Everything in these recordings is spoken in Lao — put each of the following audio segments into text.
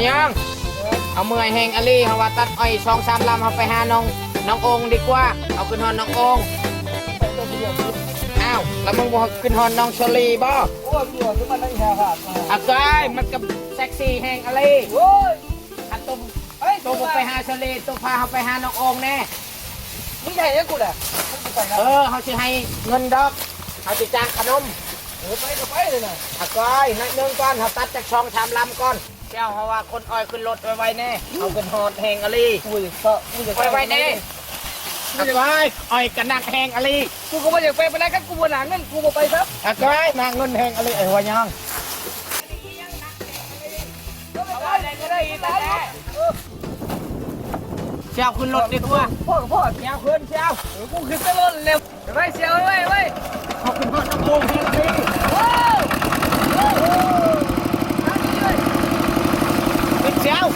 ຫຍັງ? ເອົາເມື່ອຍແຮງອີ່ຫຼີ ເຮົາວ່າຕັດອ້ອຍສອງສາມລຳ ເຮົາໄປຫານ້ອງ ນ້ອງໂອ່ງດີກວ່າ ເອົາຂຶ້ນຮອດນ້ອງໂອ່ງ. ອ້າວ ແລ້ວມຶງບໍ່ຂຶ້ນຮອດນ້ອງເຊີລີບໍ? ໂອ້ຍ ຕົວຄືມັນນັ້ນແທ້ຫາ ອາກາຍ ມັນກໍເຊັກຊີແຮງອີ່ຫຼີ. ໂອ້ຍ ຄັນໂຕ ເຮີ້ຍ ໂຕບໍ່ໄປຫາເຊີລີ ໂຕພາເຮົາໄປຫານ້ອງໂອ່ງແດ່. ມຶງຈະໃຫ້ຫຍັງກູນະ? ເອີ ເຮົາຊິໃຫ້ເງິນດອກ ເຮົາຊິຈ້າງຂະໜົມ. ເອີ ໄປກໍໄປເລີຍນະ ອາກາຍ ໜ້ອຍໜຶ່ງກ່ອນ ເຮົາຕັດຈັກສອງສາມລຳກ່ອນ. ແຊວເຮົາວ່າຂົນອ້ອຍຂຶ້ນລົດໄວໆແດ່ ເຮົາຂຶ້ນຮອດແຮງອີ່ຫຼີ. ໂອ້ຍ ໄວໆແດ່ ອາກາຍ ອ້ອຍກະໜັກແຮງອີ່ຫຼີ. ກູກໍບໍ່ຢາກໄປປານໃດ ຄັນກູບໍ່ໜ້າເງິນ ກູບໍ່ໄປຊະ ອາກາຍ. ໜັກເງິນແຮງອີ່ຫຼີ ໄອ້ຫົວຍາງ. ແຊວຂຶ້ນລົດດີກວ່າ ພໍ່ກັບພໍ່ ແຊວຂຶ້ນ ແຊວ ເອີ ກູຂຶ້ນແຕ່ລົດແລ້ວ. ໄວໆ ແຊວ ໄວໆ ເຮົາຂຶ້ນຮອດນ້ຳໂຂງແຮງອີ່ຫຼີ. ເປັນແຊວ.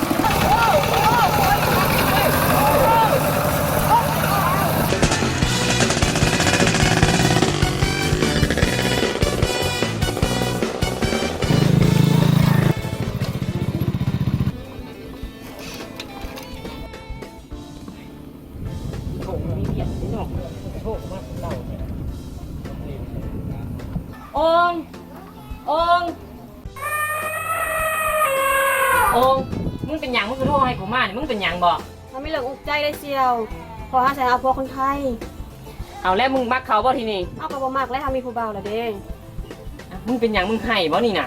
ໂອ່ງ ໂອ່ງ ໂອ່ງ ມຶງເປັນຫຍັງ? ມຶງຄືໂທໃຫ້ກູມານີ້ ມຶງເປັນຫຍັງບໍ? ເຮົາມີເລື່ອງອຸກໃຈເດ້ສ່ຽວ ເພາະເຮົາຊິເອົາຜົວຄົນໄທ. ເອົາແລ້ວ ມຶງມັກເຂົາບໍທີ່ນີ້? ເຮົາກໍບໍ່ມັກແຫຼະ ເຮົາມີຜູ້ບ່າວແລ້ວເດ້. ມຶງເປັນຫຍັງ? ມຶງໄຫ້ບໍນີ້ນະ?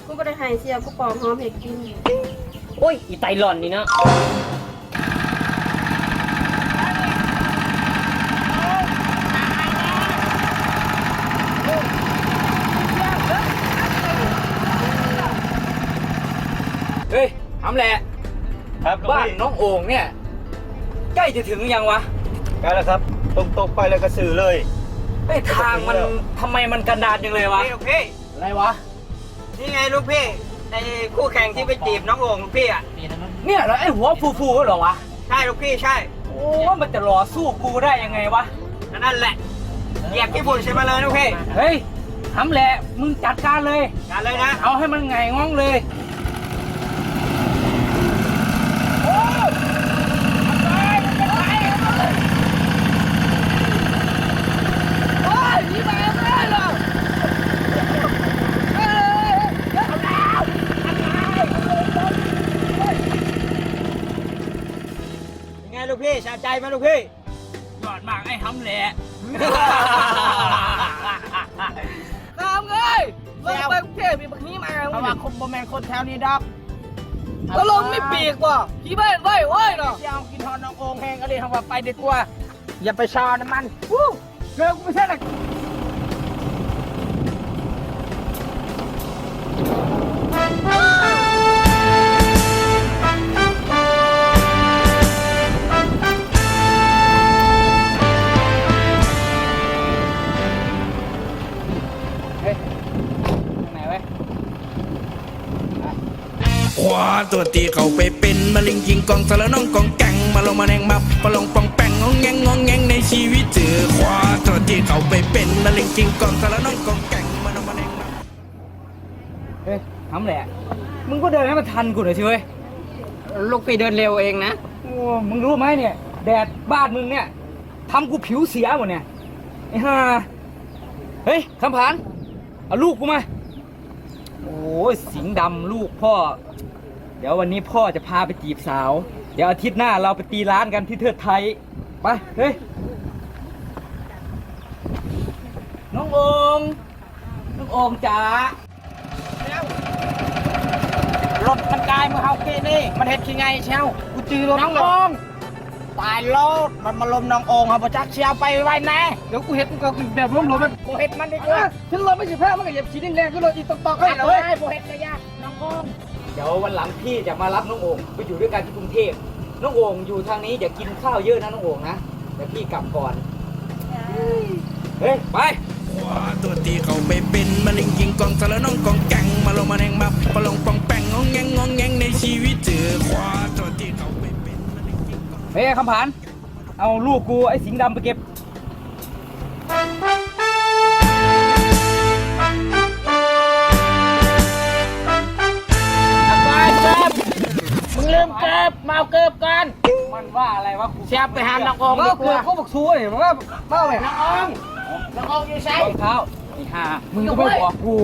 ກູບໍ່ໄດ້ໄຫ້ສ່ຽວ ກູປອກຫອມໃຫ້ກິນ. ໂອ້ຍ ອີໄຕຫຼອນນີ້ເນາະ. ເຮີ້ຍ ຫຳແຫຼະ. ຄັບ ບ້ານນ້ອງໂອ່ງເນຍ ໃກ້ຈະເຖິງຫຼືຍັງວະ? ໃກ້ແລ້ວຄັບ ຕົງໆໄປແລ້ວກໍຊື່ເລີຍ. ເອີຍ ທາງມັນ ທຳໄມມັນກັນດານຈັ່ງເລີຍວະ? ອະໄລວະ? ນີ້ໄງລູກພີ່ ໄອ້ຄູ່ແຂ່ງທີ່ໄປຈີບນ້ອງໂອ່ງລູກພີ່ອະ. ເນຍເນາະ ໄອ້ຫົວຟູໆເນາະວະ? ໃຊ່ລູກພີ່ ໃຊ່. ໂອ້ຍ ມັນຈະລໍສູ້ກູໄດ້ຍັງໄງວະ? ກໍນັ້ນແຫຼະ ຢຽບຂີ້ຝຸ່ນໃສ່ມາເລີຍລູກພີ່. ເຮີ້ຍ ຫຳແຫຼະ ມຶງຈັດການເລີຍ. ຈັດເລີຍນະ ເອົາໃຫ້ມັນຫງາຍງອງເລີຍ. ເປັນໄງລູກພີ່ ສະໃຈໄໝລູກພີ່? ຍອດມາກໄອ້ຫຳແຫຼະ. ຕາມເອີຍ ລົງໄປກຸງເທບນີ້ບັກຫີມາ. ເພາະວ່າຄົນບໍ່ແມ່ນຄົນແຖວນີ້ດອກ. ຕະຫຼົງມີປີກບໍ່? ຂີ້ບ້ານໄວ້ໂອ້ຍເນາະ. ຊິເອົາກິນຮອດນ້ອງໂອ່ງແຮງອີ່ຫຼີ ເຮົາວ່າໄປດີກວ່າ ຢ່າໄປຊໍນ້ຳມັນ. ເກີບກູໄປໃສລະ? ເຮີ້ຍ ທາງໃນເວີຍ. ຄວ້າຕົວຕີເຂົ້າໄປເປັນມະລິງກິງກອງ ສາລະນ້ອງກອງແກງ ມາລອງມາແນງ ມາປະລອງປອງແປງ ງອງແງງງອງແງງໃນຊີວິດເຈີ. ຄວ້າຕົວຕີເຂົ້າໄປເປັນມະລິງກິງກອງ ສາລະນ້ອງກອງແກງ ມາລອງມາແນງ ມາ. ເຮີ້ຍ ຫຳແຫຼະ ມຶງກໍເດີນໃຫ້ມັນທັນກູໜ່ອຍຊິເວີຍ. ລູກພີ່ເດີນເລັວເອງນະ. ໂອ້ ມຶງຮູ້ໄໝເນຍ ແດດບ້ານມຶງເນຍ ທຳກູຜິວເສຍໝົດເນຍ ໄອ້ຫ່າ. ເຮີ້ຍ ຄຳຜານ ເອົາລູກກູມາ. ໂອ້ຍ ສິງດຳລູກພໍ່ ດຽວວັນນີ້ພໍ່ຈະພາໄປຈີບສາວ ດຽວອາທິດໜ້າເຮົາໄປຕີລ້ານກັນທີ່ເທີດໄທ. ໄປ ເຮີ້ຍ ນ້ອງໂອ່ງ ນ້ອງໂອ່ງຈ໋າ. ລົດມັນກາຍມື້ເຮົາກີ້ນີ້ ມັນເຮັດຂີ້ໄງ່ແຊວ. ກູຈື່ລົດນ້ອງໂອ່ງ. ຕາຍໂລດ ມັນມາລົມນ້ອງໂອ່ງ ເຮົາບໍ່ຈັກຊິເອົາໄປໄວ້ແນ່. ດຽວກູເຮັດ ກູກໍແບບລົມໆ ມັນບໍ່ເຮັດມັນດີກວ່າ. ເອີ ຂຶ້ນລົດມັນຊິພາ ມັນກໍຢຽບຂີ້ດິນແລງຂຶ້ນລົດອີກຕອກໆ. ເອີຍ ບໍ່ເຮັດກະຢ່າ ນ້ອງໂອ່ງ. ດຽວວັນຫຼັງພີ່ຈະມາຮັບນ້ອງໂອ່ງໄປຢູ່ດ້ວຍກັນທີ່ກຸງເທບ. ນ້ອງໂອ່ງຢູ່ທາງນີ້ ຢ່າກິນຂ້າວເຍີະນະນ້ອງໂອ່ງນະ. ດຽວພີ່ກັບກ່ອນ. ເຮີ້ຍ ໄປ. ຄວ້າຕົວຕີເຂົ້າໄປເປັນມະລິງກິງກອງ ສາລະນ້ອງກອງແກງ ມາລອງມາແນງ ມາປະລອງປອງແປງ ງອງແງງງອງແງງໃນຊີວິດເຈີ. ຄວ້າຕົວຕີເຂົ້າໄປເປັນມະລິງກິງກອງ. ເອີຍ ຄຳຜານ ເອົາລູກກູໄອ້ສິງດຳໄປເກັບ. ໄປ ໄປ. ເກີບ ເອົາເກີບ ມາເອົາເກີບກ່ອນ. ມັນວ່າອະໄລວະ? ຊິເອົາໄປຫານ້ອງໂອງດີກວ່າ. ເກີບຂອງບັກຊູນີ້ ມາເອົາແມ່. ນ້ອງໂອງ ນ້ອງໂອງຢູ່ໃສ? ຮອງເທ້າ. ອີຫ່າ ມຶງກໍບໍ່ບອກກູ.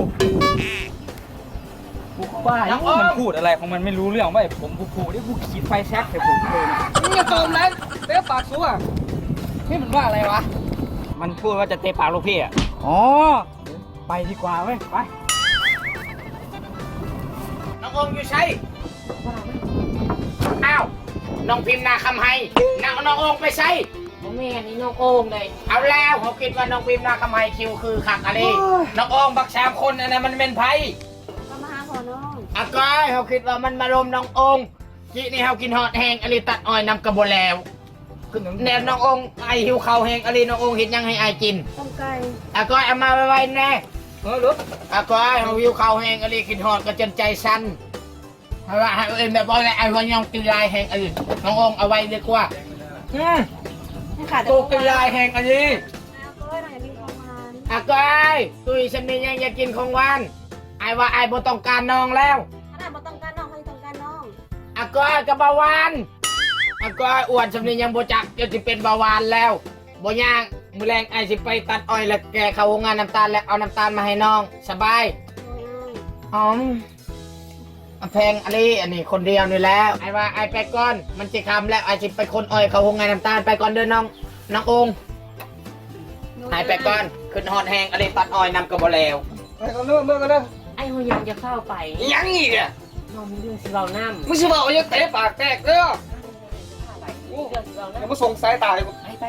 ກູກໍບ້າຢູ່. ມັນພູດອະໄລຂອງມັນ ໄມ່ຮູ້ເລື່ອງເວີ້ຍ. ຜົມຜູ້ໆເດ້ ກູຂີດໄຟແຊັກໃສ່ຜົມເລີຍ. ມຶງຢ່າຕົມຫຼາຍ ເຕະປາກສູອະ. ເຮີ້ຍ ມັນວ່າອະໄລວະ? ມັນພູດວ່າຈະເຕະປາກລູກພີ່ອະ. ອໍ ໄປດີກວ່າເວີ້ຍ ໄປ. ນ້ອງໂອງຢູ່ໃສ? ອ້າວ ນ້ອງພິມນາຄຳໄຮ. ນ້ອງ ນ້ອງໂອງໄປໃສ? ບໍ່ແມ່ນ ນີ້ນ້ອງໂອງເດ້. ເອົາແລ້ວ ເຮົາຄິດວ່ານ້ອງພິມນາຄຳໄຮຄິວຄືຄັກອະລີ. ໂອ້ຍ ນ້ອງໂອງ ບັກສາມຄົນອັນນັ້ນມັນແມ່ນໃຜ? ກໍມາຫາພໍ່ນ້ອງ. ອາກ້ອຍ ເຮົາຄິດວ່າມັນມາລົມນ້ອງໂອງ. ກີ້ນີ້ເຮົາກິນຮອດແຮງອະລີ ຕັດອ້ອຍນຳກໍບໍ່ແລ້ວ. ແນມນ້ອງໂອງ ອ້າຍຫິວເຂົ້າແຮງອະລີ. ນ້ອງໂອງເຮັດຫຍັງໃຫ້ອ້າຍກິນ? ຕົ້ມໄກ່. ອາກ້ອຍ ເອົາມາໄວໆແດ່. ເອີ ລູກ. ອາກ້ອຍ ເຮົາຫິວເຂົ້າແຮງອະລີ ຄິດຮອດກໍຈົນໃຈສັ່ນ. ເຮົາວ່າໃຫ້ເອີ້ນແບບວ່າແຫຼະ ອ້າຍຫົວຍອງ ຕຸ້ຍຫຼາຍແຮງອະລີ. ນ້ອງໂອງ ເອົາໄວ້ດີກວ່າ. ອືມ ໂຕຕຸ້ຍຫຼາຍແຮງອະລີ. ອາກ້ອຍ ຕຸ້ຍຊ່ຳນີ້ຍັງຢາກກິນຂອງຫວານ. ອ້າຍວ່າອ້າຍບໍ່ຕ້ອງການນ້ອງແລ້ວ. ຂະໜາດບໍ່ຕ້ອງການນ້ອງ ເຂົາຍັງຕ້ອງການນ້ອງ. ອາກ້ອຍ ກໍເບົາຫວານ. ອາກ້ອຍ ອ້ວນຊ່ຳນີ້ຍັງບໍ່ຈັກ ຈົນຊິເປັນເບົາຫວານແລ້ວ. ບໍ່ຍາກ ມື້ແລງອ້າຍຊິໄປຕັດອ້ອຍ ແລ້ວແກ່ເຂົ້າໂຮງງານນ້ຳຕານ ແລ້ວເອົານ້ຳຕານມາໃຫ້ນ້ອງ. ສະບາຍ. ອືມ ອາແພງອະລີ ອັນນີ້ຄົນດຽວນີ້ແຫຼະ. ອ້າຍວ່າອ້າຍໄປກ່ອນ ມັນຊິຄ່ຳແລ້ວ ອ້າຍຊິໄປຂົນອ້ອຍເຂົ້າໂຮງງານນ້ຳຕານ. ໄປກ່ອນເດີນ້ອງ ນ້ອງໂອງ. ໂດຍ ອ້າຍໄປກ່ອນ. ຄິດຮອດແຮງອະລີ ຕັດອ້ອຍນຳກໍບໍ່ແລ້ວ. ໄປກ່ອນເດີ ເມືອກ່ອນເດີ. ອ້າຍຫົວຍອງ ຢ່າຟ້າວໄປ. ອີ່ຫຍັງອີກອະ? ນ້ອງມີເລື່ອງຊິເວົ້ານຳ. ມຶງຊິເວົ້າຫຍັງ ເຕະປາກແຕກເດີ. ໂອ້ ຢ່າມາສົງໄສຕາ ໄປ ໄປ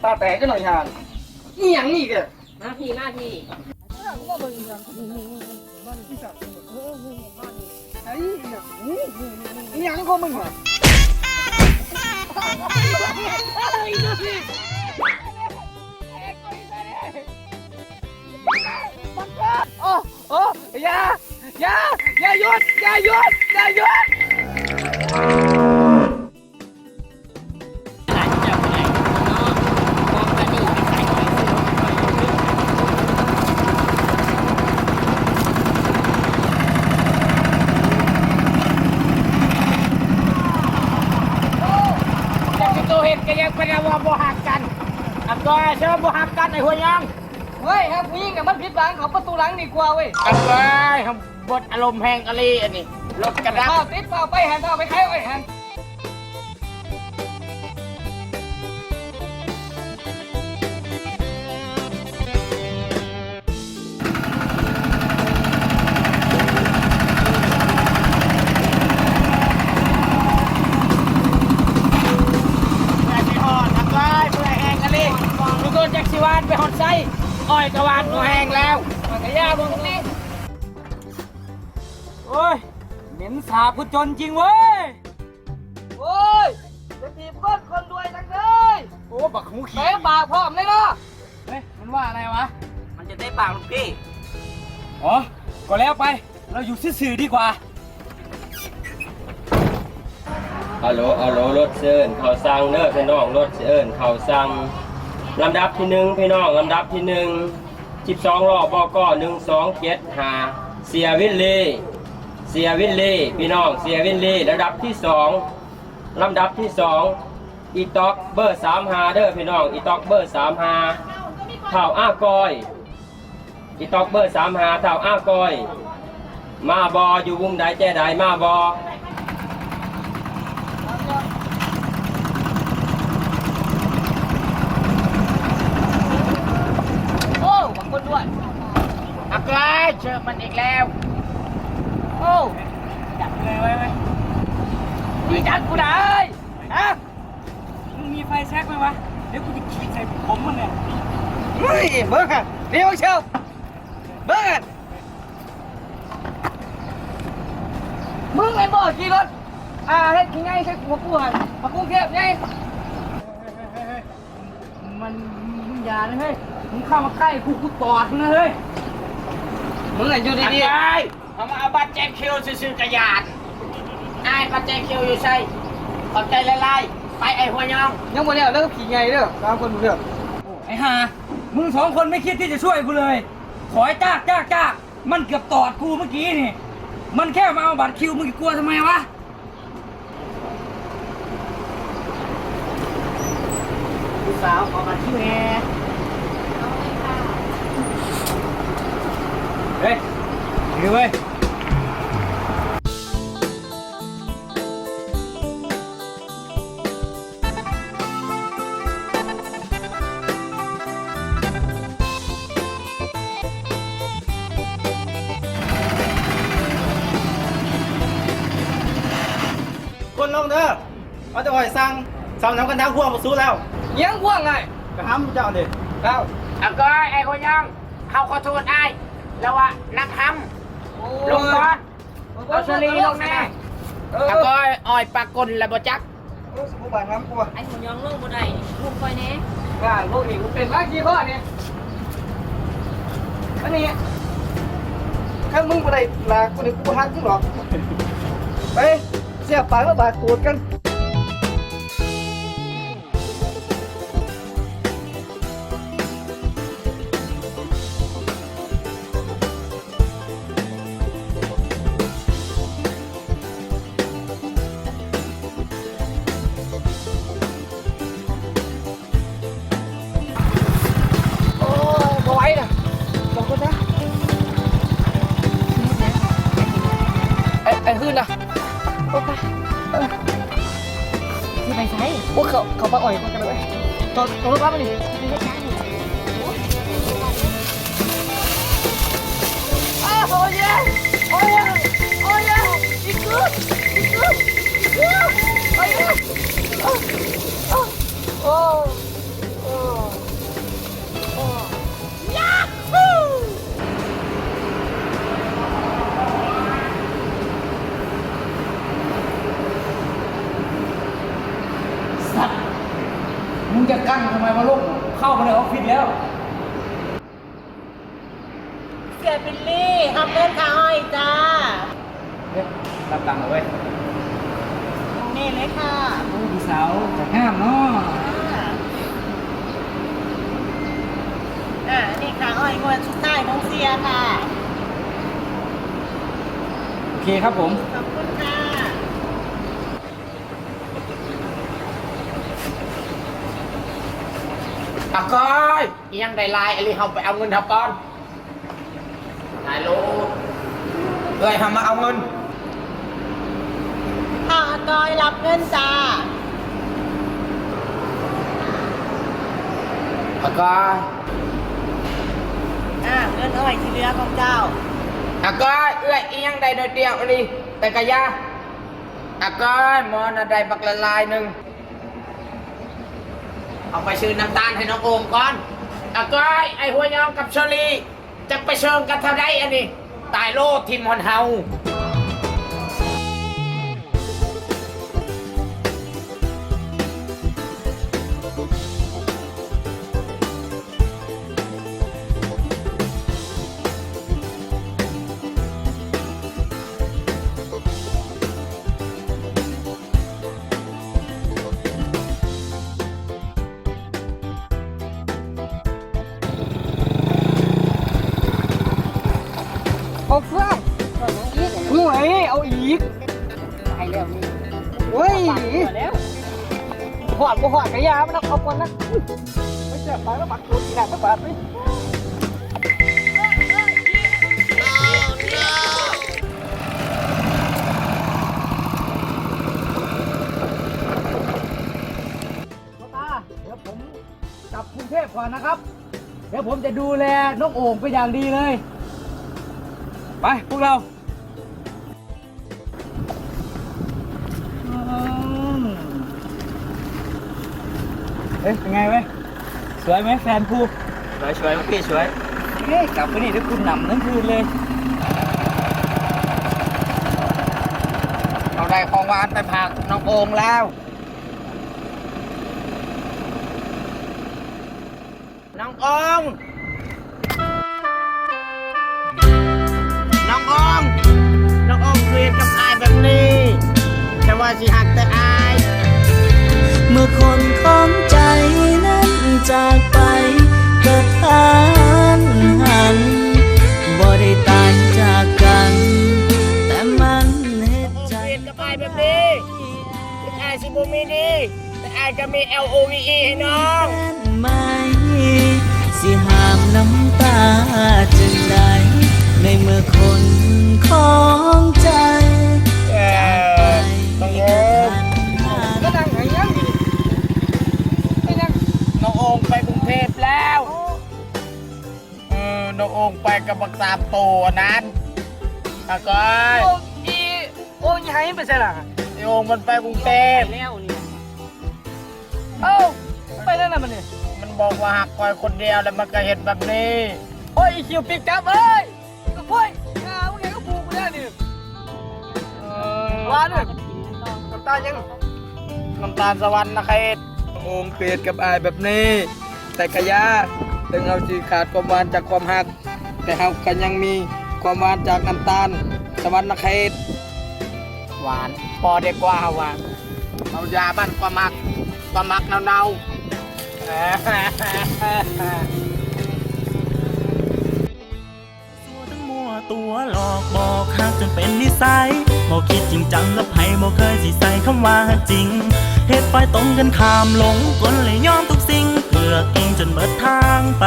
ຕາແຕກຈັກໜ້ອຍຫາ. ອີ່ຫຍັງອີກອະ? ມາພີ້ ມາພີ້. ໄອ້ຫຍັງ ອີ່ຫຍັງຂອງມຶງຫວະ? ໂອ້ ໂອ້ ຢ່າ ຢ່າ ຢ່າຢຸດ ຢ່າຢຸດ ຢ່າຢຸດ. ຈັກຊິໂຕເຮັດກະຍັງໄປນຳວ່າບໍ່ຮັກກັນ. ອາກອຍ ເຊີ ບໍ່ຮັກກັນ ໄອ້ຫົວຍອງ. ເຮີ້ຍ ຫາຜູ້ຍິງນະມັນຜິດຫວັງ ເຂົ້າປະຕູຫຼັງດີກວ່າເວີຍ. ອາກອຍ ເຮົາເບິດອາລົມແຮງອະລີອັນນີ້. ລົດກະດັບ ຟ້າວຕິດ ຟ້າວໄປຫັ້ນ ຟ້າວໄປຂາຍອ້ອຍຫັ້ນ. ເມື່ອຊິຮອດ ອາກອຍ ເມື່ອຍແຮງອະລີ. ທຸກຄົນຈັກຊິຫວານໄປຮອດໃສ? ອ້ອຍກະຫວານພໍແຮງແລ້ວ. ກະຢ່າເບິ່ງນີ້. ໂອ້ຍ ເໝັນສາບຜູ້ຈົນຈິງເວີຍ. ໂອ້ຍ ຢ່າຖີບກົ້ນຄົນລວຍນັກເລີຍ. ໂອ້ ບັກຫູຂີ້ ເຕະປາກພ້ອມເລີຍເນາະ. ເຮີ້ຍ ມັນວ່າອະໄລວະ? ມັນຈະເຕະປາກລູກພີ່. ອໍ ກໍແລ້ວໄປ ເຮົາຢູ່ຊື່ໆດີກວ່າ. ອາໂຫຼ ອາໂຫຼ ລົດຊິເອີ້ນເຂົ້າສັ່ງເດີພີ່ນ້ອງ ລົດຊິເອີ້ນເຂົ້າສັ່ງ. ລຳດັບທີໜຶ່ງພີ່ນ້ອງ ລຳດັບທີໜຶ່ງ ສິບສອງລໍ້ ບກ ໜຶ່ງສອງເຈັດຫ້າ ເສຍວິນລີ ເສຍວິນລີ ພີ່ນ້ອງ ເສຍວິນລີ. ລຳດັບທີສອງ ລຳດັບທີສອງ ອີຕ໋ອກເບີສາມຫ້າເດີພີ່ນ້ອງ ອີຕ໋ອກເບີສາມຫ້າ ທ້າວອາກອຍ. ອີຕ໋ອກເບີສາມຫ້າ ທ້າວອາກອຍ ມາບໍ່? ຢູ່ມຸມໃດແຈໃດ ມາບໍ່? ໂອ້ ບັກຄົນດ້ວຍ ອາກອຍ ເຊີບມັນອີກແລ້ວ. ໂອ້ ຈັບເລີຍເວີຍ ເວີຍ ນີ້ຈັບກູໄດ້ ຮະ? ມຶງມີໄຟແຊັກໄໝວະ? ດຽວກູຈະຂີດໃສ່ຜົມມັນເລີຍ. ເຮີ້ຍ ເບິ່ງຫັ້ນ ດຽວເຊີບ ເບິ່ງຫັ້ນ ມຶງແມ່ນບໍ່ຂີ່ລົດ ອ່າ ເຮັດຂີ້ໄງໃສ່ຫົວກູຫັ້ນ ມາກຸງເທບໄງ. ມັນ ມຶງຢ່າເລີຍເຮີ້ຍ ມຶງເຂົ້າມາໃກ້ກູ ກູຕອດມຶງນະເຮີ້ຍ. ມຶງອະຢູ່ດີໆ ເຮົາມາເອົາບັດແຈ້ງຄິວຊື່ໆກະຢ້ານ. ອ້າຍ ບັດແຈ້ງຄິວຢູ່ໃສ? ຂອບໃຈຫຼາຍໆ. ໄປ ໄອ້ຫົວຍອງ. ຍັງບໍ່ແລ້ວເດີ ຂີ້ໃຫຍ່ເດີ ສາມຄົນເດີ. ໂອ້ ໄອ້ຫ່າ ມຶງສອງຄົນໄມ່ຄິດທີ່ຈະຊ່ວຍກູເລີຍ ຖອຍຈາກໆໆ. ມັນເກືອບຕອດກູເມື່ອກີ້ນີ້. ມັນແຄ່ມາເອົາບັດຄິວ ມຶງຈະກົວທຳໄມວະ? ສາວ ຂໍບັດຄິວແດ່. ເຮີ້ຍ ຖືເວີຍ. ຄົນລົງເດີ ເອົາແຕ່ຂ້ອຍສັ່ງ ເຊົານຳກັນທາງພວກບໍ່ສູ້ແລ້ວ. ຫຍັງພວກອ້າຍ? ກະຫຳເຈົ້າເດ້. ເຈົ້າ ອາກອຍ ໄອ້ຫົວຍອງ ເຮົາຂໍໂທດອ້າຍ ລະວ່ານັກຫຳ. ໂອ້ຍ ລົງກ່ອນ. ເອົາສາລີລົງແດ່. ເອີ ອາກອຍ ອ້ອຍປາກົນລະບໍ່ຈັກ. ໂອ້ຍ ສະບູບານຫຳກວ່າ. ໄອ້ຫົວຍອງລົງບໍ່ໄດ້ ລຸກກ່ອຍແດ່. ການພວກນີ້ກູເປັນມາຂີ້ຂໍ້ນີ້. ອັນນີ້ ຄັນມຶງບໍ່ໄດ້ລາກກູນີ້ ກູບໍ່ຮັກມຶງດອກ. ໄປ ສຽບປາກລະບາດໂກດກັນ. ໂອ້ຍ ບໍ່ໄຫວນະ ບອກກ່ອນນະ. ໄອ້ ໄອ້ຮືນນະ. ໂອ້ຍ ຊິໄປໃສ? ໂອ້ຍ ເຂົ້າ ເຂົ້າປ່າອ້ອຍກ່ອນກໍໄດ້ເວີຍ. ໂຕ ໂຕລົງມານີ້. ໂອ້ຍ ໂອ້ຍ ໂອ້ຍ ສັດ ມຶງຈະກັ້ນທຳໄມວະລູກ? ເຂົ້າມາໃນອອບຟິດແລ້ວ. ເສຍບິນລີ ຮັບເງິນຄ່າອ້ອຍຈ້າ. ເອີ ຮັບຕັງແລ້ວເວີຍ. ນີ້ເລີຍຄ່ະ. ໂອ້ ຜູ້ສາວກະງາມເນາະ. ອ່າ ນີ້ຄ່າອ້ອຍງວດສຸດທ້າຍຂອງເສຍຄ່ະ. ໂອເຄຄັບຜົມ. ຂອບຄຸນຄ່ະ. ອາກອຍ ອີ່ຫຍັງໄດ້ຫຼາຍອີ່ຫຼີ ເຮົາໄປເອົາເງິນເຮົາກ່ອນ. ໄດ້ໂລດ ເອື້ອຍເຮົາມາເອົາເງິນ. ຂ້າອາກອຍຮັບເງິນຈ້າ. ອາກອຍ ອ່າ ເງິນອ້ອຍທີ່ເຫຼືອຂອງເຈົ້າ. ອາກອຍ ເອື້ອຍ ອີ່ຫຍັງໄດ້ໜ້ອຍດຽວອີ່ຫຼີ ແຕ່ກະຢ່າ. ອາກອຍ ໝໍນະໄດ້ບັກຫຼາຍໆໜຶ່ງ. ເອົາໄປຊື້ນ້ຳຕານໃຫ້ນ້ອງໂອງກ່ອນ. ອາກອຍ ໄອ້ຫົວຍອງກັບເຊີລີ ຈັກໄປເຊີງກັນເທົ່າໃດອັນນີ້. ຕາຍໂລດ ຖິ້ມຮອດເຮົາ. ເອົາເຟືອງ ໂອ້ຍ ເອົາອີກ. ໄປແລ້ວນີ້ ໂອ້ຍ ຮອດບໍ່ຮອດກະຢ່າ ມັນເອົາເຂົ້າກ່ອນນະ. ໄປແຊບປາກລະບັກໂຕນີ້ນະ ສະບາດເລີຍ. ພໍ່ຕາ ດຽວຜົມກັບກຸງເທບກ່ອນນະຄັບ. ດຽວຜົມຈະດູແລນ້ອງໂອງເປັນຢ່າງດີເລີຍ. ໄປ ພວກເຮົາ. ເອີຍ ເປັນໄງເວີຍ? ສວຍໄໝແຟນກູ? ສວຍ ສວຍ ໂອເຄ ສວຍ. ເອີຍ ກັບມື້ນີ້ໄດ້ບຸນນຳທັງຄືນເລີຍ. ເຮົາໄດ້ຂອງຫວານໄປຝາກນ້ອງໂອງແລ້ວ. ນ້ອງໂອງ ນ້ອງໂອງ ນ້ອງໂອງຄືເຮັດກັບອ້າຍແບບນີ້ ແຕ່ວ່າຊິຮັກແຕ່ອ້າຍ. ເມື່ອຄົນຂອງໃຈນັ້ນຈາກໄປກະທັນຫັນ ບໍ່ໄດ້ຕາຍຈາກກັນ ແຕ່ມັນເຮັດໃຈ ນ້ອງໂອງຄືເຮັດກັບອ້າຍແບບນີ້ ເຮັດອ້າຍຊິບໍ່ມີດີ ແຕ່ ອ້າຍກໍມີ L O V E ໃຫ້ນ້ອງ ແມ່ນໄໝ ຊິຫ້າມນ້ຳຕາຈັ່ງໃດ ໃນເມື່ອຄົນຂອງໃຈ ເອີ ຈາກໄປ ນ້ອງໂອງ ກໍທັນຫັນ ມານັ່ງໃຫ້ຫຍັງນີ້ ເປັນຫຍັງ? ນ້ອງໂອງໄປກຸງເທບແລ້ວ ເອີ ນ້ອງໂອງໄປກັບບັກສາມໂຕອັນນັ້ນ ອາກອຍ ໂອງອີ ໂອງອີໄຫໄປໃສລະ? ອີໂອງມັນໄປກຸງເທບແລ້ວນີ້ ເອົ້າ ໄປແນວໃດບັດນີ້? ມັນບອກວ່າຮັກຂ້ອຍຄົນດຽວ ແລ້ວມັນກໍເຮັດແບບນີ້ ໂອ້ຍ ອີຄິວປິກຈັບເອີຍ ໂອ້ຍ ຫາມຶງເຮັດກັບປູກກູແນວນີ້ ເອີ ຫວານເອີຍ ນ້ຳຕານຫຍັງ? ນ້ຳຕານສະຫວັນນະເຂດ ໂອງເປັນກັບອ້າຍແບບນີ້ ແຕ່ກະຢ່າ ເຖິງເຮົາຊິຂາດຄວາມຫວານຈາກຄວາມຮັກ ແຕ່ເຮົາກໍຍັງມີຄວາມຫວານຈາກນ້ຳຕານສະຫວັນນະເຂດ ຫວານ ພໍດີກວ່າເຮົາວ່າ ເຮົາຢ່າມັນຄວາມຮັກ ຄວາມຮັກເນົ່າໆ. ຊົ່ວທັງມົວຕົວຫຼອກບອກຮັກຈົນເປັນນິໄສ ບໍ່ຄິດຈິງຈັງກັບໃຜ ບໍ່ເຄີຍຊິໃສ່ຄຳວ່າຮັກຈິງ ເຮັດຝ່າຍຕົງກັນຂ້າມ ຫຼົງກົນແລະຍອມທຸກສິ່ງ ເກືອກກິງຈົນເບິດທາງໄປ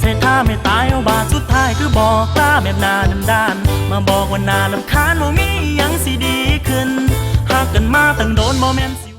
ເສດຖ້າແມ່ຕາຍເອົາບາດສຸດທ້າຍ ຄືບອກລາແບບໜ້າດ້ານໆ ມາບອກວ່າໜ້າລຳຄານ ບໍ່ມີອີ່ຫຍັງຊິດີຂຶ້ນ ຮັກກັນມາຕັ້ງໂດນ ບໍ່ແມ່ນຊິ